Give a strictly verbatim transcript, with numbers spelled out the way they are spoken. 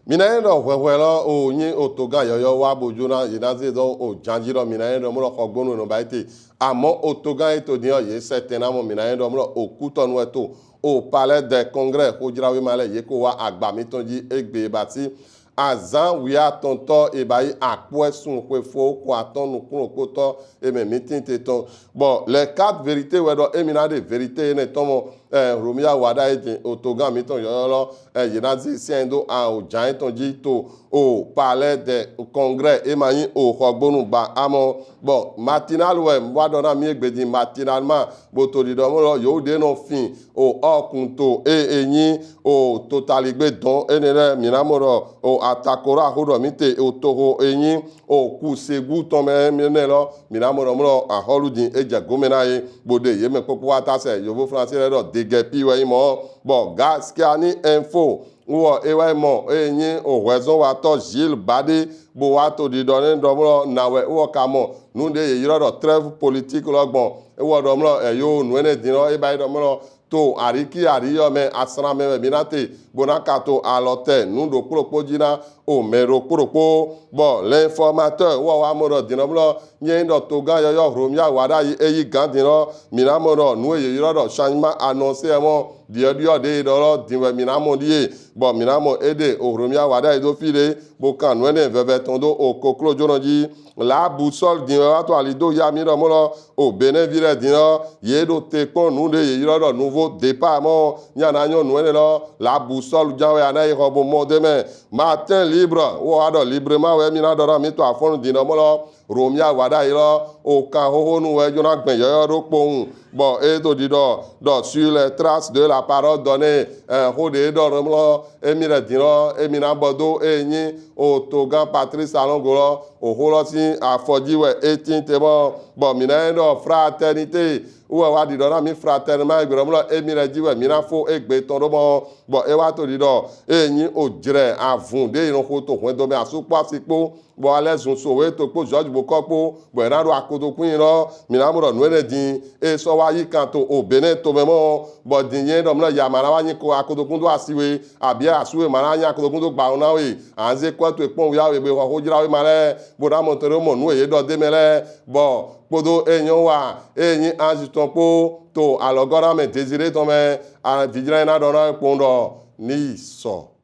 Mina yɛn ɖɔ hwɛhwɛ lɔ o nyi otogan yɔyɔ wa bojo na ye na ze dɔ o janji lɔ mina yɛn ɖɔ mlɔ xɔgbonu nɔ ba ete. Amɔ otogan eto din ɔ ye sɛtɛn na mɔ mina yɛn ɖɔ mlɔ o kutɔnu eto o palais de congrès xojrawe ma lɛ ye ko wa agba mitɔn ji egbe basi azan wiatɔntɔ e ba yi akpɔɛ sun xwefo ko atɔn nukun okpotɔ e mɛ mitin te tɔn. Bɔ les quatre vérités wɛ ɖɔ emi na ɖe vérité enɛ tɔn mɔ eh, Romia Wada e din otogan mitɔn yɔyɔ lɔ eh, ye na ze sian do an o jan etɔn ji to o palais de congrès e ma nyi o xɔgbonu ba amɔ. Bɔ matinal wɛ wa ɖɔ na mi egbe din matinal ma bo to ɖiɖɔ mɔ lɔ yewo ɖe nɔ fin o ɔkun to e e nyi o totaligbe dɔn enɛ lɛ mi na mɔ ɖɔ o atakora xo ɖɔ mi te o toxo e nyi o kusegu tɔn mɛ mi nɛ lɔ mi na mɔ ɖɔ mlɔ axɔlu din e jɛ gome na ye bo ɖe ye mɛ kpokpo wa ta sɛ yovo français lɛ ɖɔ degɛpi wɛ nyi mɔ. Bɔ Gaskiyani Info wɔ e wɛ mɔ e nyi o hwɛzɔnwatɔ Gilles Bade bo wa to ɖiɖɔ nɛ ɖɔ mlɔ na wɛ wɔ ka mɔ nu ɖe ye yrɔ ɖɔ trêve politique lɔ gbɔn e wɔ ɖɔ mlɔ e yo nu enɛ din lɔ e ba yi ɖɔ mlɔ to ariki ariyɔ mɛ asran mɛ wɛ mi na te bo na ka to alɔ tɛ nu ɖokpo ɖokpo ji na o mɛ ɖokpo ɖokpo. Bɔ l'informateur wɔ wa mɔ ɖɔ din lɔ mlɔ nyɛ ɖɔ togan yɔyɔ Romia Wada yi e yi gan din lɔ mi na mɔ ɖɔ nu e ye yrɔ ɖɔ changement annoncé mɔ ɖiɔɖiɔ ɖe ɖɔ lɔ din wɛ mi na mɔ ɖie. Bɔ mi na mɔ e ɖe o Romia Wada yi do fi ɖe bo kan nu enɛ vɛvɛ tɔn do o koklo jonɔ ji. La Boussole din wɛ wa to ali do ya mi ɖɔ mɔ lɔ o Benin vi ɖe din lɔ ye ɖo te kpɔn nu ɖe ye yrɔ ɖɔ nouveau départ mɔ nya na nyɔ nu enɛ lɔ. La Boussole jan wɛ ana yi xɔ bo mɔ de mɛ. Matin Libre wɔ wa ɖɔ librement wɛ mi na ɖɔ ɖɔ mi to afɔnu din ɖɔ mɔ lɔ Romia Wada yi lɔ o kan xoxo nu wɛ jona gbɛn yɔyɔ ɖo kpowun. Bɔ e to ɖiɖɔ ɖɔ sur les traces de la parole donnée eh, xo ɖe ɖɔ ɖɔ mlɔ emi ɖe din lɔ emi na bɔ do e nyi o togan Patrice Talon go lɔ o xo lɔ si afɔ ji wɛ e tin te mɔ. Bɔ mi na yɛn ɖɔ fraternité wɛ wa ɖiɖɔ na mi fraternellement egbe ɖɔ mlɔ emi ɖe ji wɛ mi na fo egbe tɔn ɖo mɔ. Bɔ e wa to ɖiɖɔ e nyi o jrɛ avun ɖe yi nɔ xo to hwɛndo mɛ asu kpo asi kpo bɔ alɛ zun so we to kpo George Bokɔ kpo bɔ e na ɖo akodokun yi lɔ mi na mɔ ɖɔ nu enɛ din e sɔ wa yi kan to o Benin to mɛ mɔ. Bɔ din nyɛ ɖɔ mlɔ ya ma na wa nyi ko akodokun do asi we abi asu we ma na nyi akodokun do gba na we anze kɔ to ekpɔn ya we be xɔ xojra we ma lɛ bo na mɔ to ɖo mɔ nu e ye ɖɔ de mɛ lɛ. Bɔ kpodo e nyɔ wa e nyi anzi tɔn kpo to alɔgɔ na mɛ Désiré tɔn mɛ a vijra na ɖɔ na kpɔn ɖɔ ni sɔ.